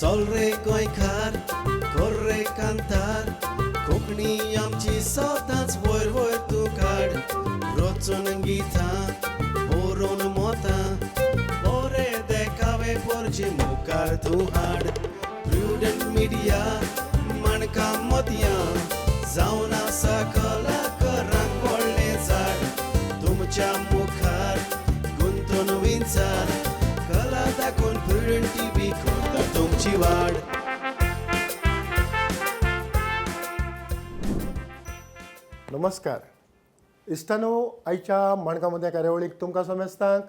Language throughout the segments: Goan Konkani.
चल रे गोंयकार, कर रे कांतार, कोंकणी आमची सदांच वयर वयर तूं काड. रचून गितां बरोवन मोतां, बरे देखावे पोरचे मुखार तूं हाड. प्रुडंट मिडिया माणकां मोतयां जावन आसा कलाकारांक व्हडलें झाड. तुमच्या मुखार गुंतून विंचार, कला दाखोवन प्रुडंट टीव्ही करता तुमची वाड. नमस्कार इश्टानो, आयच्या माणका मदल्या कार्यावळीक तुमकां समेस्तांक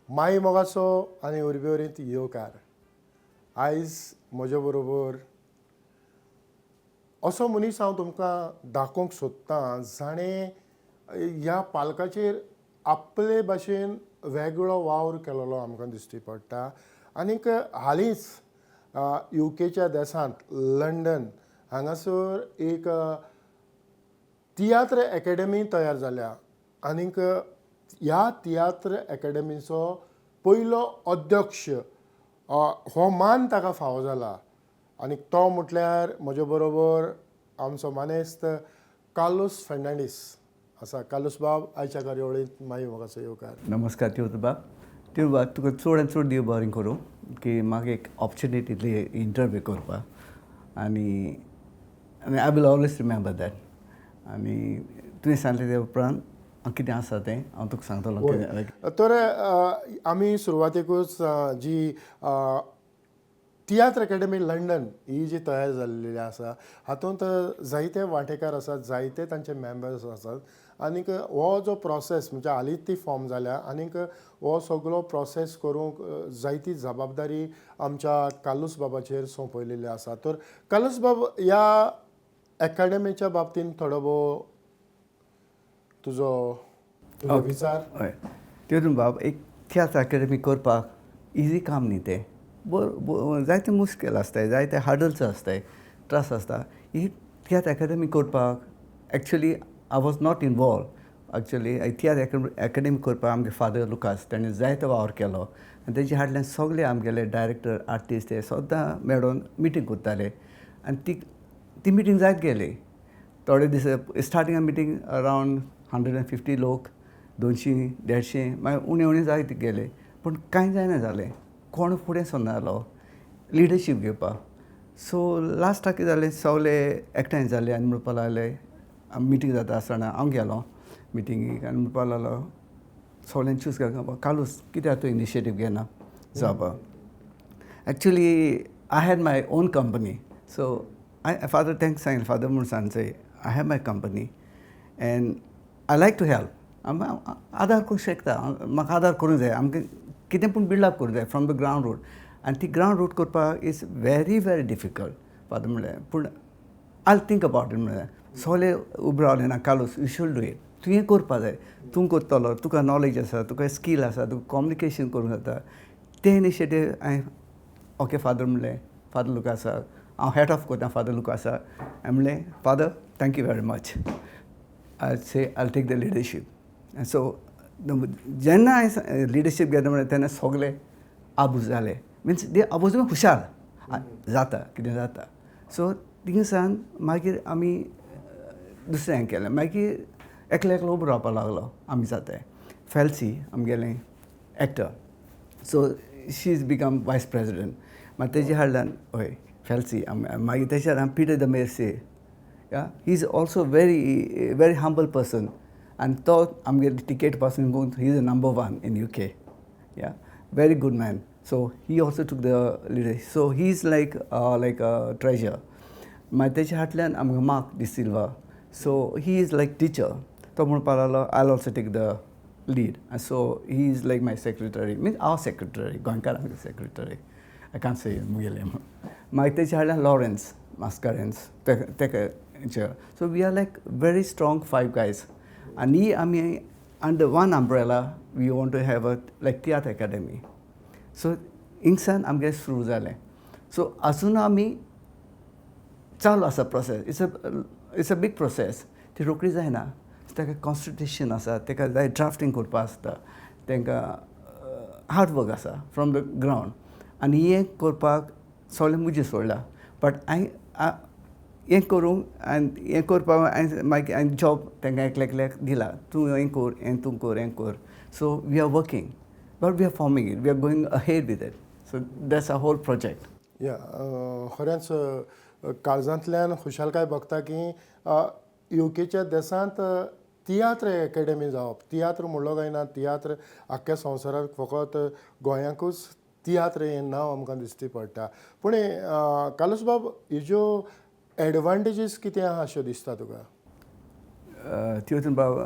माई मोगाचो आनी उर्बेवरीत येवकार. आयज म्हजे बरोबर असो मनीस हांव तुमकां दाखोवंक सोदतां, जाणें ह्या पालकाचेर आपले भाशेन वेगळो वावर केलेलो आमकां दिश्टी पडटा. आनीक हालींच युकेच्या देशांत लंडन हांगासर एक तियात्र एकेडमी तयार जाल्या आनीक ह्या तियात्र एकेडमीचो पयलो अध्यक्ष हो मान ताका फावो जाला. आनी तो म्हटल्यार म्हजे बरोबर आमचो मानेस्त कार्लोस फर्नांडीस आसा. कार्लोस बाब, आयच्या कार्यावळींत माई मोगाचो येवकार. नमस्कार तिवबाब. तिवबाब, तुका चड आनी चड देव बरें करूं की म्हाका एक ऑपॉर्चुनिटी दिली इंटरव्यू करपाक आनी I will always remember that. आनी तुवें सांगलें ते उपरांत हांव कितें आसा तें हांव तुका सांगतलो. तर आमी सुरवातेकूच जी तियात्र एकेडमी लंडन ही जी तयार जाल्लेली आसा, हातूंत जायते वांटेकार आसात, जायते तांचे मेंबर्स आसात. आनीक हो जो प्रोसेस, म्हणजे हालींच ती फॉर्म जाल्या आनीक हो सगळो प्रोसेस करूंक जायती जबाबदारी आमच्या कार्लूस बाबाचेर सोंपयलेली आसा. तर कार्लूस बाब, ह्या एकाडेमीच्या बाबतींत थोडो भोव तुजो विचार. हय तितून बाब, एक तियात्र अकेडमी करपाक इजी काम न्ही तें. जायते मुश्केल आसताय, जायते हार्डल्स आसताय, त्रास आसता. ही तियात्र अकेडमी करपाक actually I was not involve. Actually tiatr academy करपाक आमगे फादर लुकास, ताणें जायतो वावर केलो आनी तेजे हाडल्यान सगळे आमगेले डायरेक्टर, आर्टिस्ट ते सद्दां मेळोन मिटींग करताले आनी ती ती मिटींग जायत गेली. थोडे दीस स्टार्टिंगा मिटींग अरावंड 150 लोक, 200, 150, मागीर उणें उणें जायत गेले. पूण कांय जायना जालें, कोण फुडें सरना जालो लिडरशीप घेवपाक. सो लास्टाक कितें जालें, सगळे एकठांय जाले आनी म्हणपाक लागले, मिटींग जाता आसतना हांव गेलो मिटिंगेक आनी म्हणपाक लागलो, सगळ्यांनी चूज केलो, कार्लूस, कित्याक तूं इनिशिएटीव घेना जावपाक? Actually I had my own company, so I father तांकां सांगलें, फादर म्हूण सांगचें, I have my company and I like to help. आदार करूंक शकता, म्हाका आदार करूंक जाय. आमकां कितें पूण बिल्डअप करूंक जाय फ्रॉम the ground root आनी ती ग्रावंड रूट करपाक is very very difficult. Father म्हणलें, पूण I think about it म्हणलें. सगळे उबे रावले, ना Carlos, you should do it, तुवें करपा जाय, तूं करतलो, तुका नॉलेज आसा, तुका स्कील आसा, तुका कम्युनिकेशन करूंक जाता. तें इनिशिएटीव हांवें ओके फादर म्हणलें, फादर लुकासा हांव हॅट ऑफ करता. फादर लुकासा हांवें म्हणलें, Father, thank you very much, I say I take the leadership. So जेन्ना हांवें लिडरशीप घेतलें म्हणलें, तेन्ना सगळे आबूज जाले, मिन्स ते आबूज हुशार जाता, कितें जाता. सो थिंगसान मागीर आमी दुसरें हें केलें. मागीर एकलो एकलो उबो रावपाक लागलो. आमी जाताय फेल्सी आमगेलें actor, so she is become vice president. मागीर तेजे हाडल्यान, हय, फेल्सी. मागीर तेच्या हाडल्यान Peter the Mercy, yeah, he is also very very humble person आनी तो आमगेले टिकेट पासून घेवन he is a number one in UK, yeah, very good man. So he also took the leader, so he is like a treasurer. मागीर तेच्या फाटल्यान आमकां Mark D'Silva, so he is like teacher. तो म्हणपाक लागलो, I also take the lead. So he is like my secretary, means our secretary, गोंयकारांचे secretary, I can't से मुगेलें म्हणून. मागीर तेच्या फाटल्यान लॉरेन्स मास्कारेन्स, तेका. So we are like very strong five guys आनी आमी under one umbrella we want to have a like tiatr academy. So हिंगसान आमगें सुरू जालें. सो आजून आमी चालू आसा process. It's a big process. ती रोखडी जायना. ताका कॉन्स्टिट्युशन आसा, ताका जाय ड्राफ्टींग करपा आसता, तांकां हार्ड वर्क आसा फ्रॉम the ground आनी हें करपाक. सगळें मुजेर सोडलां. बट हांवें हें करूंक आनी हें करपाक हांवें मागीर हांवें जॉब तांकां एकल्या एकल्याक दिला, तूं हें कर, हें तूं कर, हें कर. So we are working, but we are forming it, we are going ahead with it. So that's a whole project. या, खरेंच काळजांतल्यान खुशालकाय भोगता की युकेच्या देशांत तियात्र एकेडमी जावप. तियात्र म्हणलो काय ना, तियात्र आख्ख्या संवसाराक, फकत गोंयांकूच तियात्र हें नांव आमकां दिश्टी पडटा. पूण कार्लोस बाब, हेज्यो एडवांटेजीस कितें आहा अश्यो दिसता तुका? तितून बाब,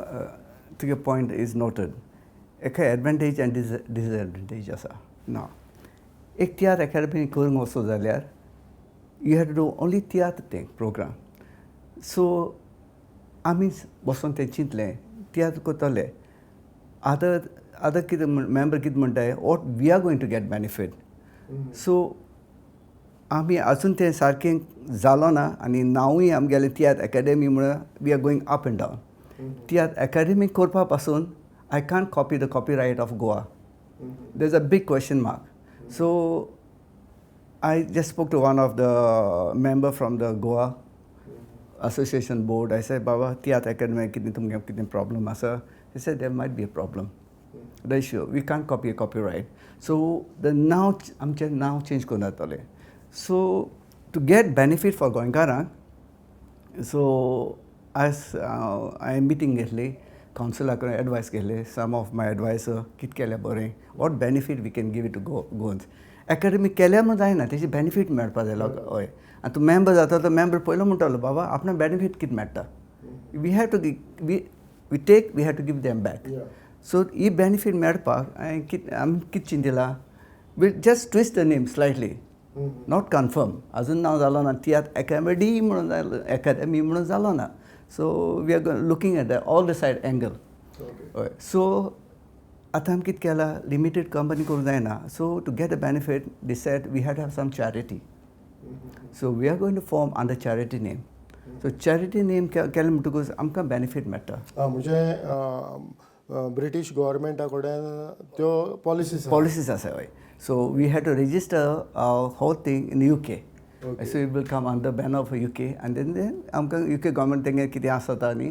तुगे पॉयंट is noted. एका एडवांटेज आनी डिसएडवांटेज आसा ना. एक तियात्र एकेडमी करूंक वचो जाल्यार you have to do only तियात्र तें प्रोग्राम. सो आमी बसोन तें चिंतलें, तियात्र करतले, आतां आतां कितें मेंबर कितें म्हणटाय, what we are going to get benefit? So आमी अजून तें सारकें जालो ना आनी नांवूय आमगेलें तियात्र एकेडमी म्हणून we are going up and down. Tiatr academy करपा पासून I can't copy the copyright of Goa. There is a big question mark. So I just spoke to one of the member from the Goa Association board. I said, "Baba, Tiatr Academy, कितें तुमगे कितें problem आसा?" He said, "There might be a problem. The issue, we can't copy a copyright." So the नांव, आमचें नांव चेंज करून जातलें. So to get benefit for गोंयकारांक, सो आयज हांवें मिटींग घेतली, कावन्सिला कडेन एडवायस घेतले, सम ऑफ my adviser, कितें केल्यार बरें, what benefit we can give it to Goans. Academy केल्यार म्हूण जायना, तेजी बेनिफीट मेळपा जाय लोकांक. हय, आनी तूं मेंबर जाता तो मेंबर पयलो म्हणटलो, बाबा, आपणाक बेनिफीट कितें मेळटा? We have to we take, we have to give them back. So he benefit मेळपाक हांवें कितें, आमी कितें चिंतिलां, we just twist the name slightly. Not confirm, अजून नांव जालो ना, तियात्र एकेडमी म्हणून जालो, एकेडमी म्हणून जालो ना. So we are looking at the all the side angle. हय, सो आतां आमी कितें केलां, लिमिटेड कंपनी करूंक जायना. So to get a benefit, decide we have to have some charity. So we are going to form under charity name. So charity name केलें म्हणटकूच आमकां बेनिफीट मेळटा. म्हणजे ब्रिटीश गव्हर्मेंटा कडेन त्यो पॉलिसीज पॉलिसीज आसा, हय. So we have to register whole thing in UK. So it will come under banner of UK आनी then आमकां युके गव्हर्मेंट तेंगे कितें आसता न्ही,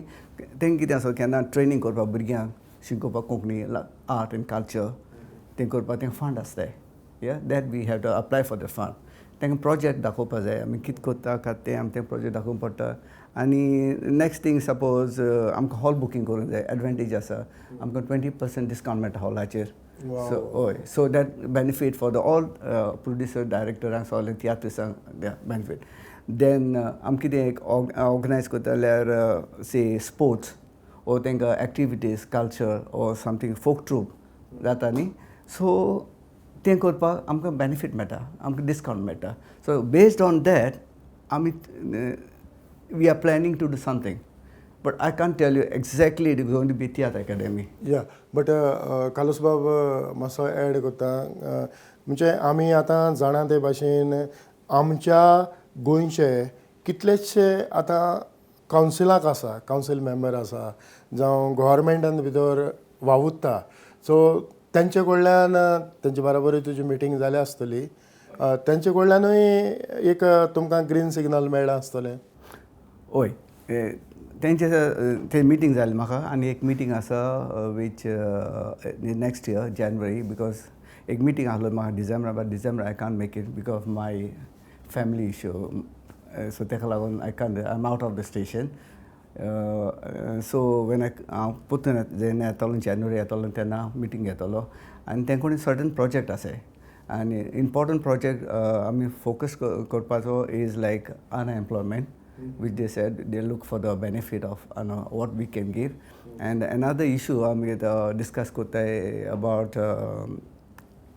तेंगे कितें आसता, केन्ना ट्रेनींग करपाक, भुरग्यांक शिकोवपाक कोंकणी आर्ट एंड कल्चर, तें करपाक तें फंड आसताय. Yeah, that we have to apply for the fund. तांकां प्रोजेक्ट दाखोवपा जाय, आमी कितें करता काय तें, आमी तें प्रोजेक्ट दाखोवंक पडटा. आनी नेक्स्ट थींग, सपोज आमकां हॉल बुकींग करूंक जाय, एडवांटेज आसा, आमकां 20% डिस्कावंट मेळटा हॉलाचेर. सो हय, so that benefit for the all producer, डायरेक्टरांक, सगळे तियात्रिसांक बेनिफीट. देन आमी कितें एक ऑर्गनायज करता जाल्यार, से स्पोर्ट्स or तांकां activities, culture or something, folk troupe जाता न्ही, सो तें करपाक आमकां बेनिफीट मेळटा, आमकां डिस्कावंट मेळटा. सो बेस्ड ऑन that आमी we are planning to do something, but I can't tell you exactly it is going to be tiatr academy. या, बट कार्लोस बाब, मातसो एड करता. म्हणजे आमी आतां जाणा ते भाशेन आमच्या गोंयचे कितलेशे आतां कावन्सिलाक आसा, कावन्सील मेंबर आसा जावं गव्हर्मेंटान भितर वावुरता. सो तेंचे कडल्यान, तेंचे बराबरूय तुजी मिटींग जाल्या आसतली, तेंचे कडल्यानूय एक तुमकां ग्रीन सिग्नल मेळ्ळां आसतलें. हय, तेंचे ते मिटींग जाली म्हाका आनी एक मिटींग आसा which next year January, because एक मिटींग आसलो म्हाका डिसेंबरा, but December I can't make it because of my family issue. So तेका लागून I can't, I am out of the station. So when I हांव परतून जेन्ना येतलो, जानेवारी येतलो, तेन्ना मिटींग घेतलो आनी तें कोणी सर्टन प्रोजेक्ट आसाय आनी इम्पॉर्टंट प्रोजेक्ट आमी फोकस करपाचो is like unemployment, which they said they look for the benefit of what we can give. And another issue आमी discuss करताय about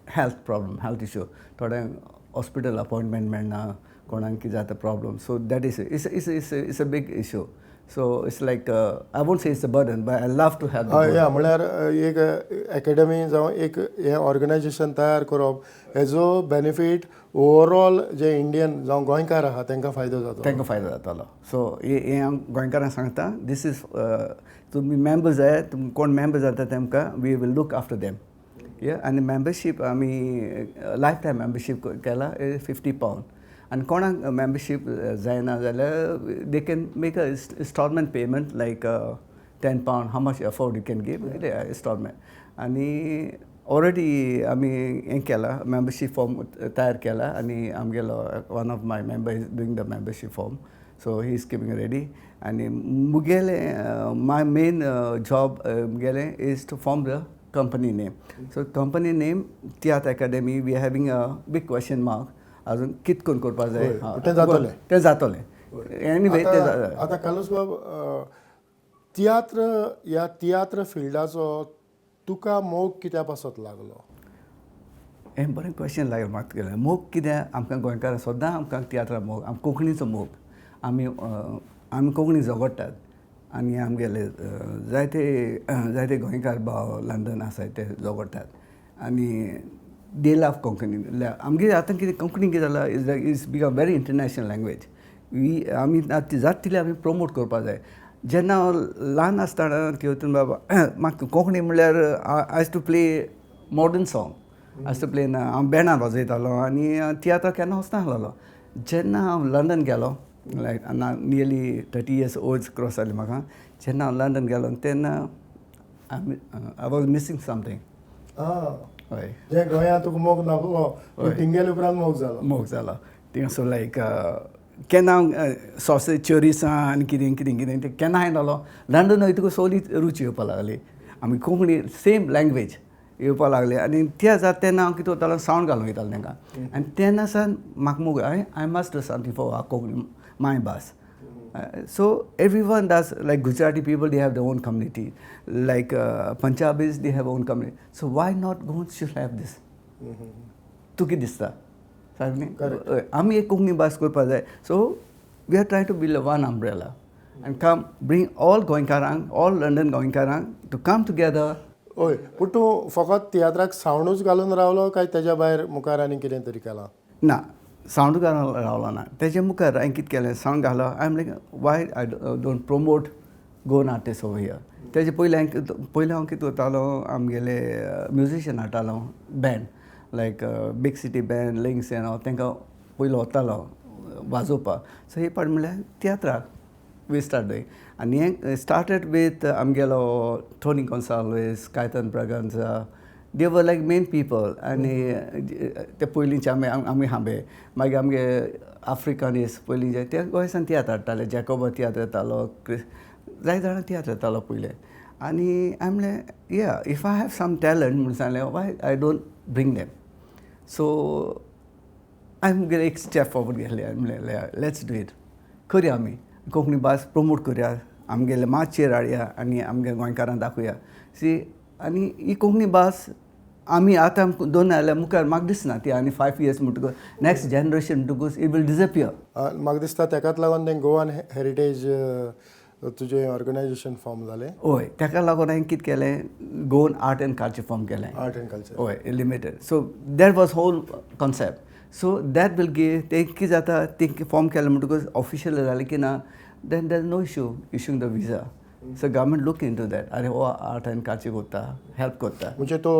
health problem, health issue. थोड्यांक हॉस्पिटल अपॉयंटमेंट मेळना, कोणाक कितें जाता problem. So that is it's a big issue. So it's like, I won't say it's a burden, but I love to help. हय, या, म्हळ्यार एक एकेडमी जावं एक हें ऑर्गनायजेशन तयार करप, हेजो बेनिफीट ओवरऑल जे इंडियन जावं गोंयकार आहा तांकां फायदो जातलो. तांकां फायदो जातलो. सो हें हांव गोंयकारांक सांगता, this is तुमी मेंबर जाय, तुमी कोण मेंबर जाता तेमकां we will look after them. Yeah, आनी मेंबरशीप आमी लायफ टायम मेंबरशीप केला, £50. आनी कोणाक मेंबरशीप जायना जाल्यार they can make a installment payment, like £10, how much afford you can give installment. आनी ऑलरेडी आमी हें केलां, मेंबरशीप फॉर्म तयार केला आनी आमगेलो one of my member is doing the membership form, so he is keeping ready. आनी मुगेलें my main job मुगेलें is to form the company name. So company name Tiatr Academy, we having a big question mark अजून कित करून करपा जाय. तें जातलें. तें जातलें एनिवे. आतां कार्लोस बाब, तियात्र ह्या तियात्र फिल्डाचो तुका मोग कित्या पासत लागलो? हें बरें क्वेश्चन लागलें म्हाका. मोग कित्याक आमकां गोंयकारां सद्दां आमकां तियात्रा मोग, आम कोंकणीचो मोग. आमी आमी कोंकणी झगडटात आनी आमगेले जायते जायते गोंयकार भाव लंडन आसाय ते झगडटात आनी they love Konkani. आमगे आतां कितें कोंकणी कितें जालां is become very international language. We आमी जाता तितलें आमी प्रोमोट करपा जाय. जेन्ना हांव ल्हान आसतना तितून बाबा म्हाका कोंकणी म्हणल्यार I used to play modern song, I used to play. हांव बँडान वाजयतालो आनी तियात्राक केन्ना वचनासलेलो. जेन्ना हांव लंडन गेलो, लायक nearly 30 years old cross जाले म्हाका, जेन्ना हांव लंडन गेलो तेन्ना I was missing something. हय. जे गोंयांत तुका मोग नासलो, थिंग गेले उपरांत मोग जालो. मोग जालो थिंगासर. लायक केन्ना हांव सॉसेज चोरिसां आनी कितें कितें कितें तें केन्ना खायनासलो. लंडन वयतकूच सोली रुची येवपा लागली. आमी कोंकणी सेम लँग्वेज येवपा लागली आनी ते जाता तेन्ना हांव कितें करतालो, सावंड घालूंक वयतालो तांकां. आनी तेन्ना सावन म्हाका मोग, I must do something for Konkani my भास. So everyone does, like Gujarati people, they have their own community, like Punjabis, they have own community, so why not Goans should have this? तूं कितें दिसता सारकें? आमी एक कोंकणी भास करपा जाय. So we are try to build one umbrella and come bring all गोंयकारांक, ऑल लंडन गोंयकारांक टू कम टुगेदर. हय, पूण तूं फकत तियात्राक सावंडूच घालून रावलो काय तेज्या भायर मुखार आनी कितें तरी केलां? ना, सावंड घालून रावलो ना. तेजे मुखार हांवें कितें केलें, सावंड घालो, I am like, why I don't promote Goan artist over here? तेजे पयलीं हांवें, पयलीं हांव कितें करतालो, आमगेले musician हाडटालो, band like Big City Band, Links and all, तांकां पयलो वतालो वाजोवपाक. सो हे पाट म्हणल्यार तियात्राक we start doing. आनी हें स्टार्टेड वीथ आमगेलो Tony Gonsalves, Caitan Braganza, they were like main people. आनी ते पयलींचे आमी आमी हांबे मागीर आमगे आफ्रिकनीस पयलींचे ते गोंयसान तियात्र हाडटाले. जॅकोबा तियात्र येतालो, जायते जाणां तियात्र येतालो पयलें. आनी हांवें म्हणलें, yeah, if I have some talent म्हूण सांगलें, why I don't bring them? So हांवें मुगेलें एक स्टेप फॉरवर्ड घेतलें आनी म्हणलें, let's do it, करया आमी कोंकणी भास प्रमोट करया, आमगेले माचयेर हाडया आनी आमगे गोंयकारांक दाखोवया सी. आनी ही कोंकणी भास आमी आतां दोन जाल्यार मुखार म्हाका दिसना ती आनी 5 इयर्स म्हणटकूच, नॅक्स्ट जनरेशन म्हणटकूच it will disappear. म्हाका दिसता तेकाच लागून तें गोवन हेरिटेज तुजें ऑर्गनायजेशन फॉर्म जालें. हय, ताका लागून हांवें कितें केलें, Goan art and culture form केलें. Art and culture. हय, limited. So that was whole concept. So that will give तें कितें जाता, तें फॉर्म केलें म्हणटकूच ऑफिशियल जालें की ना, then there no issue issuing the visa. So government look into that, अरे हो आर्ट एंड कल्चर करता, हेल्प करता. म्हणजे तो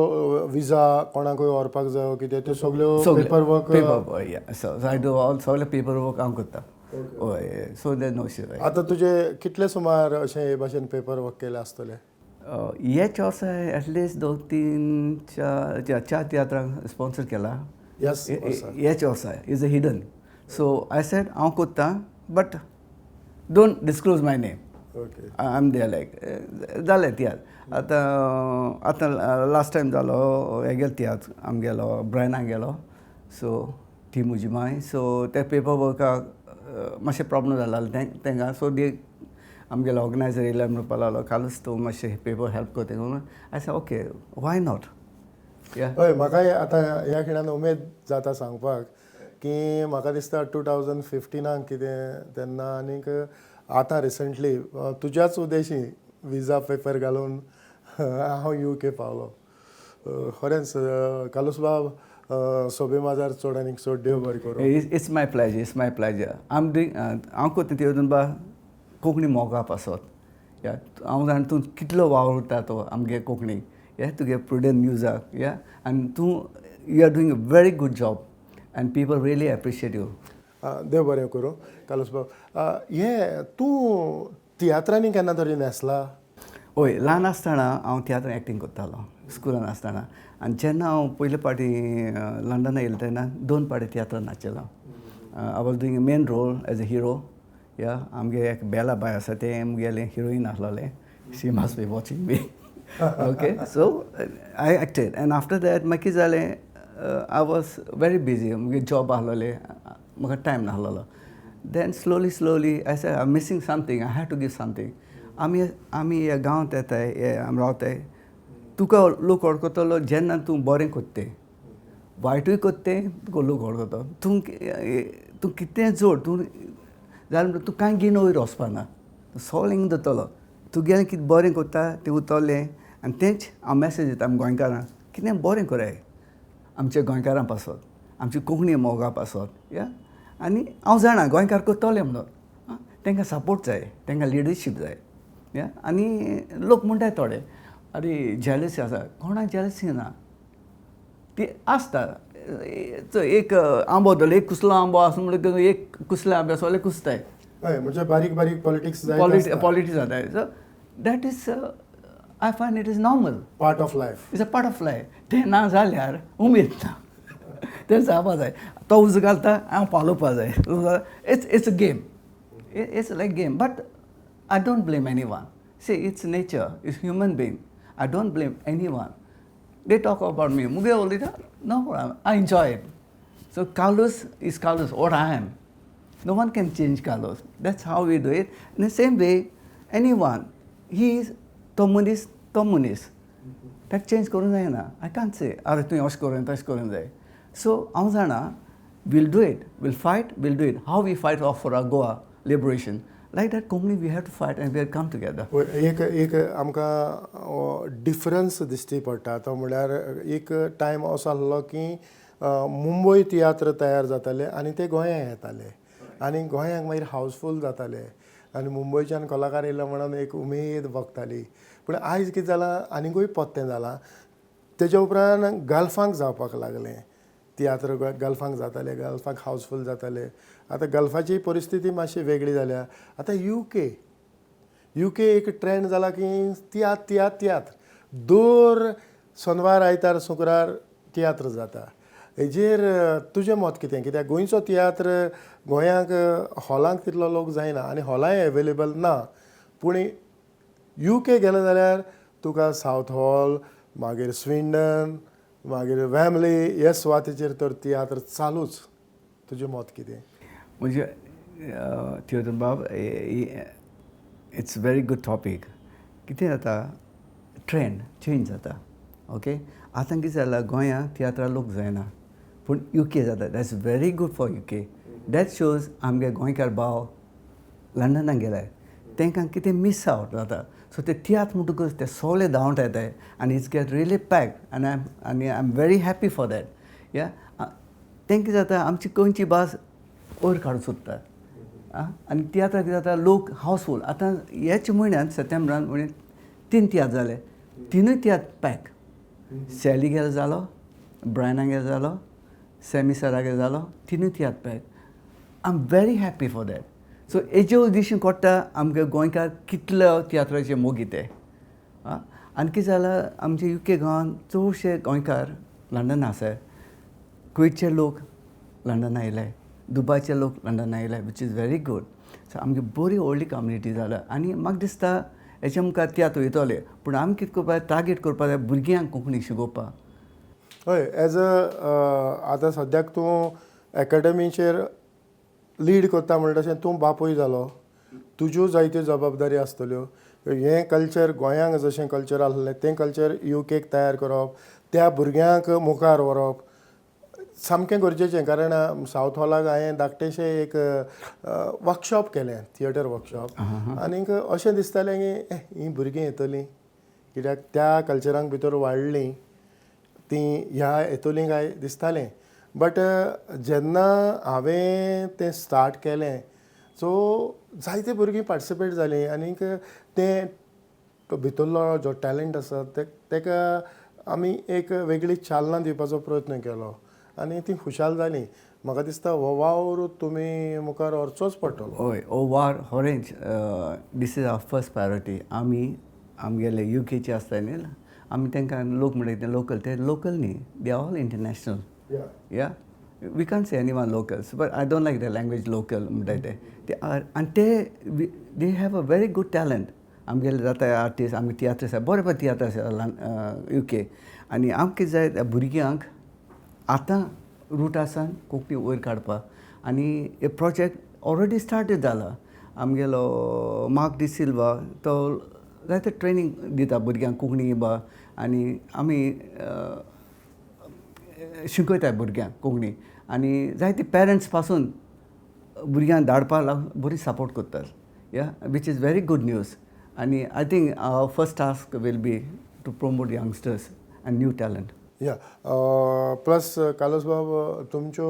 विजा कोणाकूय व्हरपाक जायो कितें त्यो सगल्यो paper work. Paper, yeah. So I do all सगळे पेपर वर्क हांव करता. हय, सो there no issue. आतां तुजे कितले सुमार अशें हे भाशेन पेपर वर्क केले आसतले? हेच वर्सा एटलिस्ट दोन तीन चार चार तियात्रांक स्पॉन्सर केला. ह्याच वर्सा? हेच वर्सा is a hidden. So I said हांव कोत्ता, but don't disclose my name. I am there like जालें तियात्र. आतां आतां लास्ट टायम जालो हेगेलो तियात्र आमगेलो ब्रायना गेलो, सो ती म्हजी मांय. सो ते पेपर वर्काक मातशें प्रॉब्लम जाला तेंकां. सो दे आमगेलो ऑर्गनायजर येयले, म्हणपाक लागलो, कार्लूस तूं मातशें पेपर हेल्प करता म्हणून. I say, okay, why not, yeah. हय, म्हाकाय आतां ह्या खिणान उमेद जाता सांगपाक की म्हाका दिसता 2015 कितें तेन्ना आनीक आतां रिसंटली तुज्याच उदेशी विजा पेपर घालून हांव you के पावलो. खरेंच कार्लूस बाब, सोबे माजार चड आनीक चड देव बरें करूं. It's my pleasure, it's my pleasure. I am doing, हांव कोत्ता तेतून बा कोंकणी मोगा पासत. या, हांव जाणा तूं कितलो वावुरता तो आमगे कोंकणी या तुगे प्रुडंट न्यूजाक या आनी तूं you are doing a very good job and people really appreciate you. देव बरें करूं कार्लोस बाब. हें तूं तियात्रांनी केन्ना तरी न्हेसला? हय, ल्हान आसतना हांव तियात्रान एक्टींग करतालो स्कुलान आसतना. आनी जेन्ना हांव पयले फावटी लंडना येयलें तेन्ना दोन फावटी तियात्रान नाचलेलो. I was doing a main role as a hero. या, आमगे एक बेला बाय आसा, तें मुगेलें heroine आसलोलें. She must be watching me. Okay, so I acted and after that मागीर कितें जालें, I was very busy. मुगे जॉब आसलोले, म्हाका time नासलोलो. Then slowly slowly I say I missing something, I have to give something. आमी ह्या गांवांत येताय, हे आमी रावताय, तुका लोक वळखतलो जेन्ना तूं बरें कोत्ते, वायटूय कोत्ते तुका लोक वळखतो. तूं तूं कितें जोड तूं जाल्यार म्हणटा तूं कांय घेवन वयर वचपा ना, सगळें हिंग दवरतलो. तुगेलें कितें बरें कोत्ता तें उरतलें. आनी तेंच हांव मॅसेज दिता आम गोंयकारांक, कितें बरें कराय आमच्या गोंयकारां पासत, आमची कोंकणी मोगा पासत. या, आनी हांव जाणा गोंयकार करतले म्हणून, तांकां सपोर्ट जाय, तांकां लिडरशीप जाय. या, आनी लोक म्हणटाय थोडे, आरे जेलसी आसा. कोणाक जेलसी ना, ती आसता. एक आंबो धरलो, एक कुसलो आंबो आसा म्हणटकीर एक कुसले आंबे सगळे कुसताय. हय, म्हणजे बारीक बारीक पॉलिटिक्स. पॉलिटिक्स जाताय. So that is, I find it is normal. Part of life. It's a part of life. तें ना जाल्यार उमेद ना. तें जावपा जाय. तो उजो घालता, हांव पालोवपा जाय. It's a game, it's like game, but I don't blame anyone. See, it's nature, it's human being. I don't blame anyone. They talk about me, मुगे उलयता, no problem, I enjoy it. So Carlos is Carlos, what I am. No one can change Carlos. That's how we do it. In the same way, anyone, he is तो मनीस, तो मनीस, ताका चेंज करूंक जायना. I can't से अरे तुवें अशें करूं तशें करूंक जाय. सो हांव जाणा, we'll do it, we'll fight, we'll do it. How we fight off for our Goa liberation, like that Konkani we have to fight and we have come together. एक एक आमकां डिफरन्स दिश्टी पडटा, तो म्हणल्यार एक टायम असो आसलो की मुंबय तियात्र तयार जाताले आनी ते गोंयांत येताले आनी गोंयांक मागीर हावसफूल जाताले आनी मुंबयच्यान कलाकार येयले म्हणून एक उमेद भोगताली. पूण आयज कितें जालां, आनीकूय पोत्तें जालां. तेज्या उपरांत गल्फांक जावपाक लागलें. तियात्र गल्फांक जाताले, गल्फाक हावसफूल जाताले. आतां गल्फाची परिस्थिती मातशी वेगळी जाल्या. आतां you के एक ट्रेंड जाला की तियात्र, तियात्र, तियात्र. दर शेनवार, आयतार, शुक्रार तियात्र जाता. हेजेर तुजें मत कितें? कित्याक गोंयचो तियात्र गोंयांक हॉलांक तितलो लोक जायना आनी हॉलांय एवेलेबल ना. पूण you के गेले जाल्यार तुका सावथ हॉल, मागीर स्विंडन, मागीर वेम्बली हे सुवातेचेर तर तियात्र चालूच. तुजें मत कितें? म्हणजे थियोदोर बाब, it's very good topic. कितें जाता, ट्रेंड चेंज जाता. ओके, आतां कितें जालां, गोंयांत तियात्रा लोक जायना पूण you के जाता. That's very good for UK. That shows आमगे गोंयकार भाव लंडनाक गेले, तांकां कितें मीस आवट जाता. सो ते तियात्र म्हणटकूच ते सगळे धांवट येताय आनी it's get really pack आनी I am very happy for that. या, तें कितें जाता, आमची गोंयची भास वयर काडूंक सोदता. आं, आनी तियात्राक कितें जाता, लोक हावसफूल. आतां ह्याच म्हयन्यांत सप्टेंबरान म्हळ्यार तीन तियात्र जाले, तिनूय तियात्र पॅक. सॅलीगेर जालो, ब्रायनागेर जालो, सॅमी सरागेर जालो, तिनूय तियात्र pack. I am very happy for that. So हेज्यो दिसून कोट्टा आमगे गोंयकार कितले तियात्राचे मोगी ते. आं, आनी कितें जालां, आमचे you के गांवांत चडशे गोंयकार लंडन आसाय. कुवेतचे लोक लंडन आयले, दुबायचे लोक लंडन आयले, which is very good. So आमची बरी व्हडली कम्युनिटी जाल्या आनी म्हाका दिसता हेच्या मुखार तियात्र वयतले. पूण आमी कितें करपाक जाय, टार्गेट करपाक जाय भुरग्यांक कोंकणी शिकोवपाक. हय, एज अ आतां सद्याक तूं एकाडमीचेर लीड करता म्हणटा तशें तूं बापूय जालो, तुज्यो जायत्यो जबाबदारी आसतल्यो. हें कल्चर गोंयांक जशें कल्चर आसलें तें कल्चर you cake तयार करप, त्या भुरग्यांक मुखार व्हरप सामकें गरजेचें. कारण सावथ हॉलाक हांवें धाकटेशें एक वर्कशॉप केलें, थिएटर वर्कशॉप. आनीक अशें दिसतालें की हीं भुरगीं येतलीं, कित्याक त्या कल्चरांक भितर वाडलीं तीं, ह्या येतलीं काय दिसतालें. बट जेन्ना हांवें तें स्टार्ट केलें, सो जायते भुरगीं पार्टिसिपेट जालीं आनीक तें तो भितरलो जो टॅलंट आसा ते तेका आमी एक वेगळी चालना दिवपाचो प्रयत्न केलो. आनी ती खुशाल जालीं. म्हाका दिसता हो वावर तुमी मुखार व्हरचोच पडटलो. हय, हो वावर खरेंच, this is our first priority. आमी आमगेले युकेचे आसता न्ही, आमी तांकां लोक म्हणटा ते लोकल, ते लोकल न्ही, they all international. या, we can't say any one locals, but I don't like the language local म्हणटाय ते. ते आनी ते they have a very good talent. आमगेले जाता आर्टिस्ट, आमगे तियात्र आसा, बरे बरे तियात्र आसा युके. आनी आमकां जाय त्या भुरग्यांक आतां रुटासान कोंकणी वयर काडपाक. आनी हे प्रोजेक्ट ऑलरेडी स्टार्ट जाला. आमगेलो मार्क डिसिल्वा तो जायते ट्रेनींग दिता भुरग्यांक कोंकणी बा, आनी आमी शिकयता भुरग्यांक कोंकणी. आनी जायते पेरंट्स पासून भुरग्यांक धाडपाक लागून बरी सपोर्ट करतात, yeah, which is very good news. आनी I think our first task will be to promote youngsters and new talent. या, प्लस कार्लोस बाब, तुमच्यो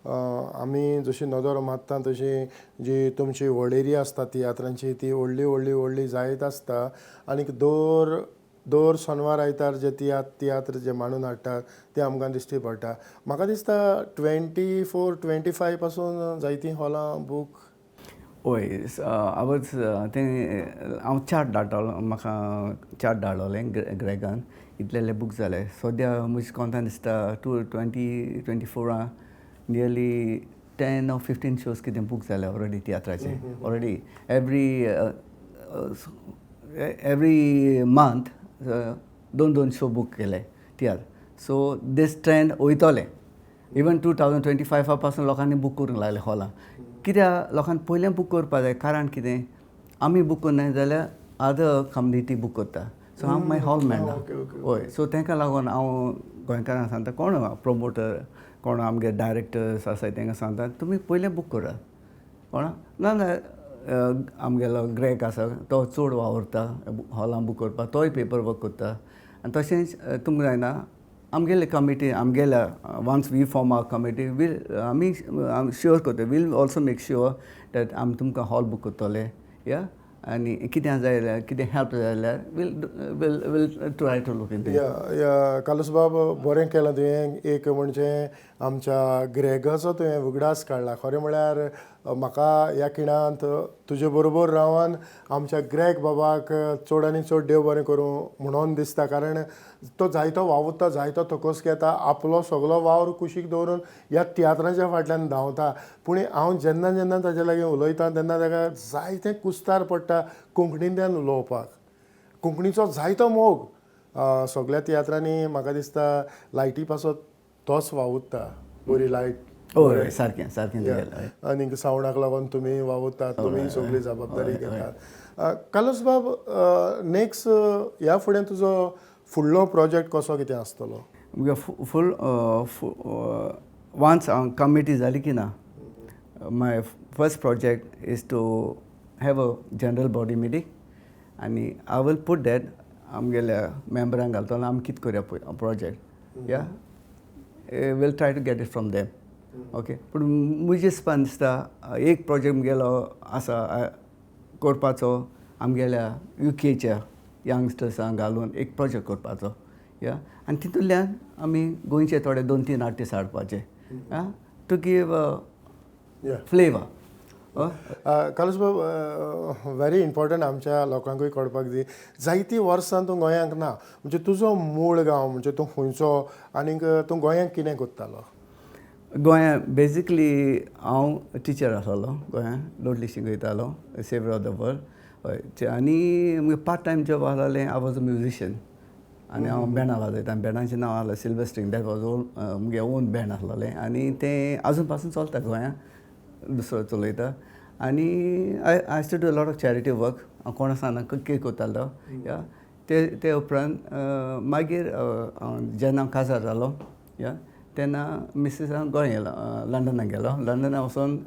आमी जशी नदर मारता तशी जी तुमची वळेरी आसता तियात्रांची, ती व्हडली व्हडली व्हडली जायत आसता. आनीक दर दर शेनवार आयतार जे तियात्र जे मांडून हाडटात ते आमकां दिश्टी पडटा. म्हाका दिसता 24, 25 पासून जायतीं हॉलां बूक. हय, हांवच तें हांव चार्ट धाडटलो. म्हाका चार्ट धाडलोलें ग्रेगान, इतलेले बूक जाले सद्या. म्हज्या कोंतान दिसता टू 2024 नियरली 10 or 15 shows कितें बूक जाले ऑलरेडी तियात्राचे. ऑलरेडी एवरी मंथ दोन दोन शो बूक केले तियात्र. सो दीस ट्रेंड वयतले. इवन 2025 पासून लोकांनी बूक करूंक लागले हॉलां. कित्याक लोकांनी पयलें बूक करपा जाय, कारण कितें, आमी बूक करनाय जाल्यार अदर कम्युनिटी बूक करता, सो आमकां मागीर हॉल मेळना. हय, सो तांकां लागून हांव गोंयकारांक सांगता, कोण प्रोमोटर, कोण आमगे डायरेक्टर्स आसाय, तांकां सांगता, तुमी पयलें बूक करात कोणा ना जाल्यार आमगेलो ग्रेग आसा, तो चड वावुरता हॉलां बूक करपाक, तोय पेपर वर्क करता. आनी तशेंच तुमकां जायना, आमगेले कमिटी, आमगेल्या, once we form our committee, we'll आमी शुअर करता, we'll also make sure that आमी तुमकां हॉल बूक करतले. या, आनी कितें जाय जाल्यार, कितें हेल्प जाय जाल्यार we'll try to look in. या या कार्लोस बाब, बरें केलां तुवें. एक म्हणजे आमच्या ग्रेगाचो तुवें उगडास काडला. खरें म्हळ्यार म्हाका ह्या खिणांत तुजे बरोबर रावन आमच्या ग्रेग बाबाक चड आनी चड देव बरें करूं म्हणून दिसता, कारण तो जायतो वावुरता, जायतो तकस घेता, आपलो सगलो वावर कुशीक दवरून ह्या तियात्राच्या फाटल्यान धांवता. पूण हांव जेन्ना जेन्ना ताजे लागीं उलयता तेन्ना ताका जायतें कुस्तार पडटा कोंकणींतल्यान उलोवपाक. कोंकणीचो जायतो मोग. सगल्या तियात्रांनी म्हाका दिसता लायटी पासत तोच वावुरता, बरी लायट. हय, सारकें सारकें तुगेलें, हय. आनीक सावंडाक लागून तुमी वावुरतात, तुमी सगळी जबाबदारी घेतात. कार्लोस बाब, नेक्स्ट, ह्या फुडें तुजो फुडलो प्रोजेक्ट कसो कितें आसतलो? मुगे फूल वन्स हांव कमिटी जाली की ना, my first project is to have a general body meeting आनी I will put that आमगेल्या मेम्बरांक घालतलो, आमी कितें करया पळय project. Yeah, we'll try to get it from them, okay. पूण म्हजे हिसपान दिसता एक प्रोजेक्ट मुगेलो आसा करपाचो, आमगेल्या युकेच्या यंगस्टर्सांक घालून एक प्रोजेक्ट करपाचो. या, आनी तितूंतल्यान आमी गोंयचे थोडे दोन तीन आर्टिस्ट हाडपाचे आं to give flavour. Carlos बाब, व्हेरी इम्पॉर्टंट आमच्या लोकांकूय कळपाक जाय, जायतीं वर्सां तूं गोंयांक ना. म्हणजे तुजो मूळ गांव म्हणजे तूं खंयचो आनीक तूं गोंयांक कितें करतालो? गोंया बेजिकली हांव टिचर आसलो गोंयांत, लोटली शिकयतालो, सेवियर ऑफ the world. हय, आनी मुगे पार्ट टायम जॉब आसलें, I was a musician आनी हांव बँडा वाजयता. बँडाचें नांव आसलें silver string. That was own मुगे ओन बँड आसलेलें आनी तें आजून पासून चलता गोंयांत, दुसरो चलयता. आनी I used to do lot of charity work. हांव कोणा सांगना कितें करतालो. या, ते ते उपरांत मागीर हांव जेन्ना हांव काजार जालो, या, तेन्ना मिसीसान गोंय येयलो, लंडनाक गेलो. लंडनाक वचोन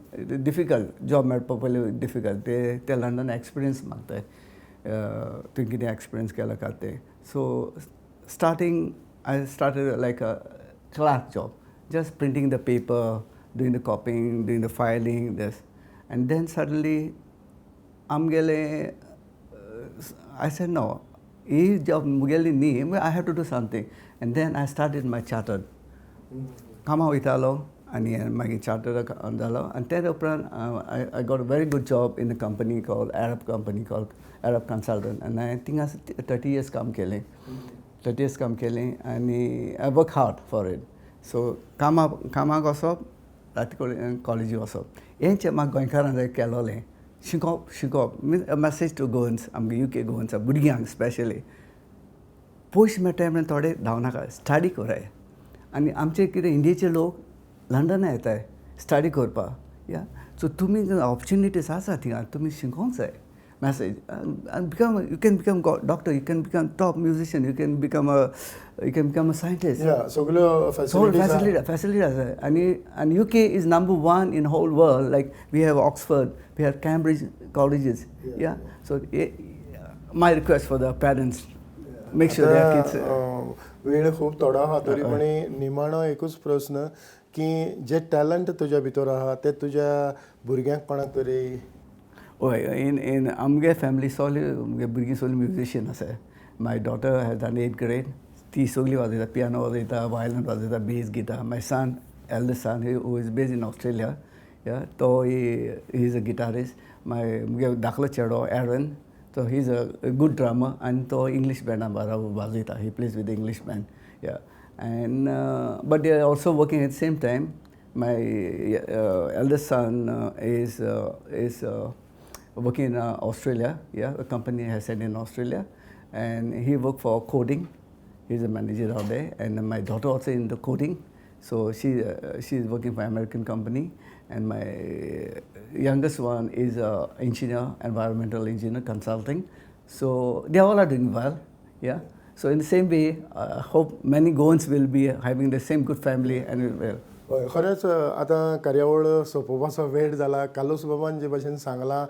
डिफिकल्ट, जॉब मेळपाक पयलीं डिफिकल्ट. ते ते लंडन एक्सपिरियन्स मागताय, तुवें कितें एक्सपिरियन्स केला काय तें. So starting I started like a clerk job, just printing the paper, doing the copying, doing the filing, this. And then suddenly आमगेले I said no, he job मुगेली न्ही, I have to do something. And then I started my chartered. कामा वयतालो आनी मागीर चार्टर्ड जालो आनी ते उपरांत I got a very good job in a company called Arup company called Arup consultant आनी हांवें थिंगा 30 इयर्स काम केलें, 30 इयर्स काम केलें आनी I work hard for it. So कामाक वचप, राती कडेन कॉलेजी वचप, हेंच म्हाका गोंयकारान केलोलें. शिकोवप शिकोवप means a message to Goans, आमगे युके गोवन्स भुरग्यांक स्पेशली, पयशे मेळटाय म्हणून थोडे धांवनाका, स्टडी कराय. आनी आमचे कितें इंडियेचे लोक लंडना येताय स्टडी करपाक, या सो तुमी ऑपॉर्चुनिटीज आसा थिंगा, तुमी शिकोंक जाय. Message become, you can become doctor, you can become top musician, you can become a scientist. सगळ्यो सगळ्यो फॅसिलिटीज फॅसिलिटी आसा. आनी आनी UK is number one in whole world. Like we have Oxford, we have Cambridge colleges, yeah. So my request for the parents, make sure their kids. वेळ खूब थोडो आहा, तरी पण निमाणो एकूच प्रस्न की जे टॅलंट तुज्या भितर आहा ते तुज्या भुरग्यांक कोणाक तरी? हय, इन इन आमगे फॅमिली सगळी, आमगे भुरगीं सगळीं म्युजिशियन आसा. My daughter has done eighth grade. ती सगळी वाजयता, पियानो वाजयता, वायलन वाजयता, bass guitar. My son, eldest son, who is based in Australia, yeah, तो he is a guitarist. My मुगे धाकलो चेडो एरन, तो he is a good drummer आनी तो इंग्लीश बँडा बाराबर वाजयता. He plays with English band, yeah. And but they are also working at same time. My eldest son is working in Australia. Yeah, a company has said in Australia, and he worked for coding. He's a manager out there, and my daughter also in the coding. So she is working for American company, and my youngest one is a engineer, environmental engineer consulting. So they all are doing well. Yeah. So in the same way, I hope many Goans will be having the same good family and will. हय, खरेंच आतां कार्यावळ सोंपोवपाचो वेळ जाला. कार्लोस बाबान जे भशेन सांगलां,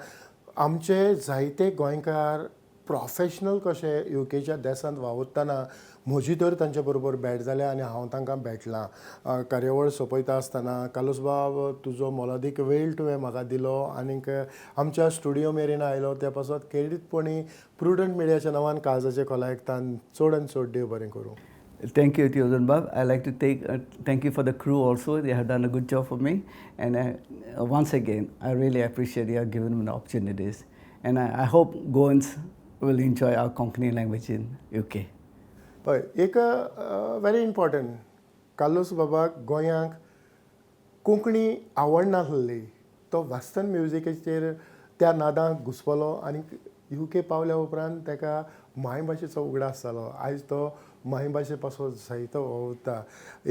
आमचे जायते गोंयकार प्रोफेशनल कशे युकेच्या देसांत वावुरतना म्हजी तर तांचे बरोबर भेट जाल्या आनी हांव तांकां भेटलां. कार्यावळ सोंपयता आसतना कार्लोस बाब, तुजो मोलादीक वेळ तुवें म्हाका दिलो आनीक आमच्या स्टुडियो मेरेन आयलो त्या पासत खेरीतपणी प्रुडंट मिडियाच्या नांवान काळजाचे खोलायेक चड आनी चड देव बरें करूं. Thank you, Theodore Bab. I like to thank you for the crew also. They have done a good job for me. And once again, I really appreciate you have given me the opportunities. And I hope Goans will enjoy our Konkani language in UK. हय, एक व्हेरी इम्पॉर्टंट, कार्लोस बाबाक गोंयांक कोंकणी आवडनासली, तो वेस्टर्न म्युजिकेचेर त्या नादाक घुसपलो आनी युके पावल्या उपरांत ताका मायभाशेचो उगडास जालो. आयज तो मायभाशे पासून जायतो वावुरता.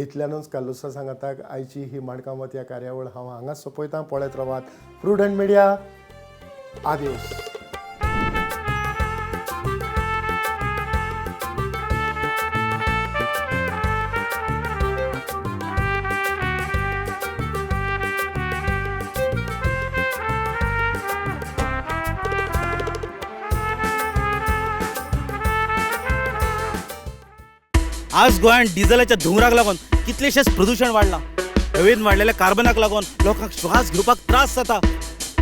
इतल्यानूच कार्लोसा सांगाताक आयची ही माणकामत ह्या कार्यावळ हांव हांगाच सोंपयतां. पळयत रावात प्रुडंट मिडिया. आदियोस. आज गोंयांत डिझलाच्या धुंवराक लागून कितलेशेच प्रदूशण वाडलां. हवेन वाडलेल्या कार्बनाक लागून लोकांक श्वास घेवपाक त्रास जाता.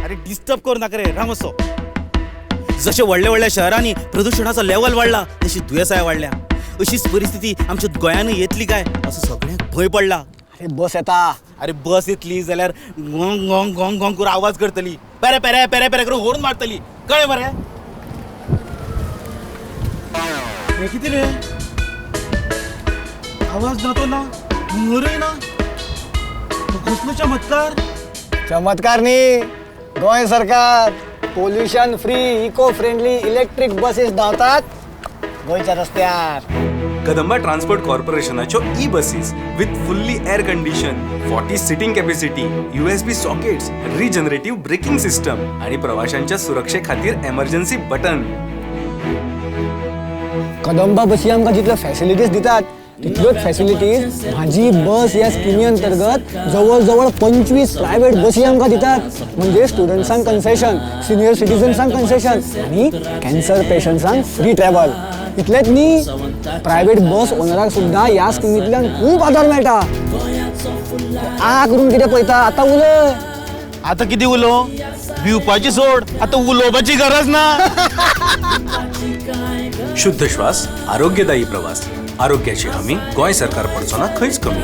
अरे, डिस्टर्ब करूं नाका रे, राव मातसो. जशें व्हडल्या व्हडल्या शहरांनी प्रदुशणाचो लेवल वाडला, तशी दुयेंसाय वाडल्या. अशीच परिस्थिती आमच्या गोंयानूय येतली काय असो सगळ्यांक भंय पडला. अरे, बस येता. अरे, बस येतली जाल्यार गोंग गोंग गोंग गोंग करून आवाज करतली, पेरे पेरे पेरे पेरे करून होर्न मारतली, कळ्ळें मरे? हें कितें रे, आवाज ना तो ना, धुंवरूय ना, तो कसलो चमत्कार! चमत्कार न्ही, गोंय सरकार pollution free, eco friendly electric buses धांवतात गोंयच्या रस्त्यार. कदंबा ट्रान्सपोर्ट कॉर्पोरेशनाच्यो e buses with fully air condition, 40 seating capacity, USB sockets, regenerative braking system आणि प्रवाशांच्या सुरक्षे खातीर एमर्जन्सी बटन. कदंबा बसी आमकां जितल्यो फॅसिलिटीज दितात, तितल्योच फॅसिलिटीज म्हाजी बस ह्या स्किमी अंतर्गत जवळ जवळ 25 प्रायव्हेट बसी आमकां दितात. म्हणजे स्टुडंट्सांक कन्सेशन, सिनियर सिटीजन्सांक कन्सेशन आनी कॅन्सर पेशंट्सांक फ्री ट्रॅव्हल. इतलेंच न्ही, प्रायव्हेट बस ओनराक सुद्दां ह्या स्किमींतल्यान खूब आदार मेळटा. आ करून कितें पळयता? आतां उलय. आतां कितें उलोवं? भिवपाची सोड, आतां उलोवपाची गरज ना. शुद्ध श्वास, आरोग्यदायी प्रवास, आरोग्याची हमी, गोंय सरकार पडचो ना खंयच कमी.